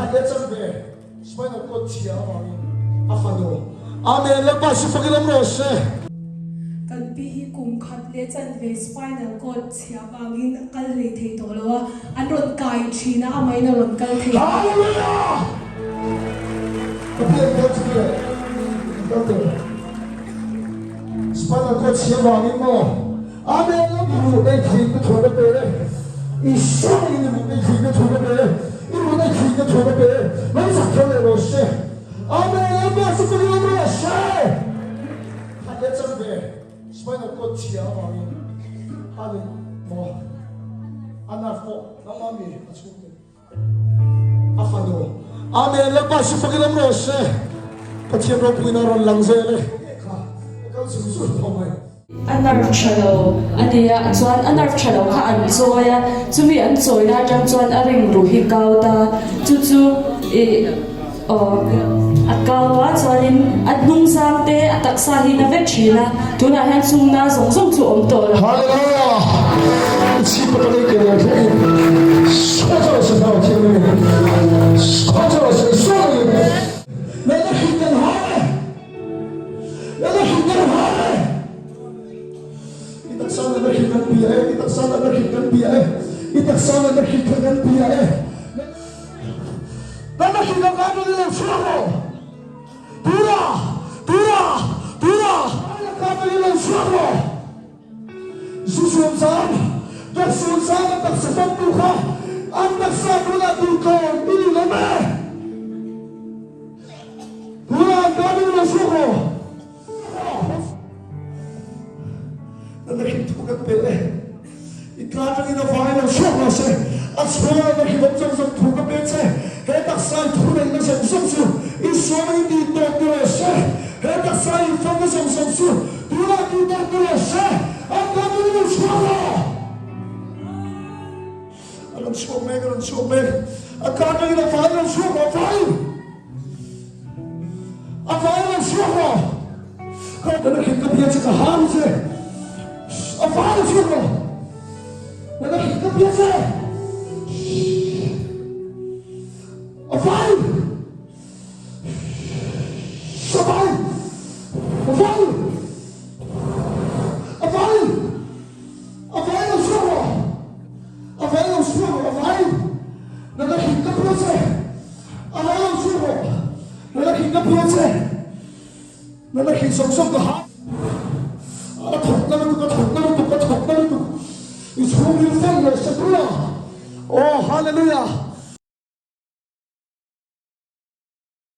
khat leh chanve spinal cord chhia avangin a fanu Amen Lalpa chu fakin awm rawh se. Kan pi hi kum khat leh chanve spinal cord chhia vangin a kal hlei thei tawh lo a, an rawn kai thin a, amahin a rawn kal thei tawh. Hallelujah! Ka pi an kal chu nge an kal tawh? Spinal cord chhia vangin maw? Amen I ruh nei thin ka thu ka pe e Isua in i ruh nei thin ka thu ka pe e I ruh nei thin ka thu ka pe e Lo chak kher leh rawh se Amen Lalpa chu ka liam rawh se Khat leh chan ve Spinal cord chhia avangin Hanin maw A nerve pawh nangmah mi a chhungte A fanu Amen Lalpa chu fakin awm rawh se Pathian ropuina rawn lang zel e. Kha ka kal chur chur tawh mai. A nerve tha lo a nia chuan a nerve tha lo kha an chawi a, chumi an chawina atang chuan a ring ruh hi kau ta, chu chu ih aw a kau a chuanin a hnung zang te a taksa hi na vek thin a, tunah hian chung na zawng zawng chu awm tawh lo. Hallelujah! I chhip atang ei ker lo thlengin Scoter se thau thianghlim in Scoter se Isua in Nana hrin kan ha e Nana hrin kan ha e I taksa nana hrin kan bia e I taksa nana hrin kan bia e I taksa nana hrin kan bia e Nana hrin kan ka ni lo chhuak rawh Tura! Tura! Tura! Ka ni lo chhuak rawh Zu suam zam, dawt suam zam an taksa famtu kha an taksa tunah duhtlawm i ni lo e. Tunah an ka ni lo chhuak rawh. Na hrim thu kan pe e. I ka atangin a vai lo chhuak lo se, a chhunga na hrim awm zawng zawng thu ka pe che. He taksa i thu neihna zawng zawng chu i suam in tih tawp ni rawh se. He taksa i famna zawng zawng chu tunah tih tawp ni rawh se. An ka ni lo chhuak rawh. A rawn chhuak mek, a rawn chhuak mek. A ka atangin a vai lo chhuak rawh, a vai. A vai lo chhuak rawh. Ka na hrim ka bia che ka hau che. A vai lo chhuak rawh. Na hrim ka bia che. A vai. A vai. A vai. A vai. A vai lo chhuak rawh. A vai lo chhuak rawh. A vai. Na hrim ka bia che. A vai lo chhuak rawh. Na hrim ka bia che. Na la hrilh sawk sawk ka ha. A thawk na lutuk, a thawk na lutuk, a thawk na lutuk. I chhungril fan leh se tura. Aw, hallelujah.